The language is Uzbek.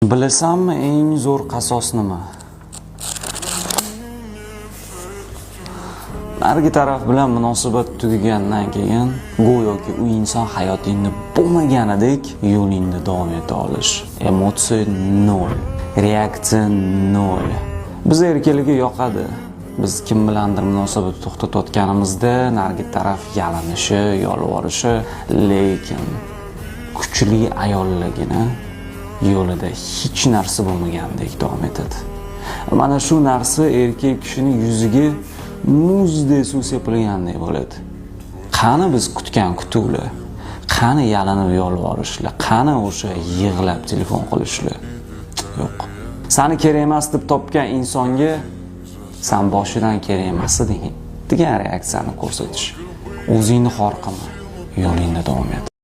Bilasanmi, eng zo'r qasos nima? Narigi taraf bilan munosabat tugagandan keyin go'yoki u inson hayotingda bo'lmaganidek yo'lingda davom eta olish. Emotsiya nol, reaksiya nol. Biz erkalarga yoqadi. Biz kim bilandir munosabat to'xtatayotganimizda narigi taraf yalinishi, yolvorishi, lekin kuchli ayollargina yo'lida hech narsa bo'lmagandek davom etadi. Mana shu narsa erkak kishini yuziga muzdek suv sepilgandek bo'ladi. Qani biz kutgan kutuvlar? Qani yalinib yolvorishlar? Qani o'sha yig'lab telefon qilishlar? Yo'q. Sani kerak emas deb topgan insonga san boshidan kerak emas eding degan reaksiyani ko'rsatish. O'zingni xor qilma, yo'lingda davom et.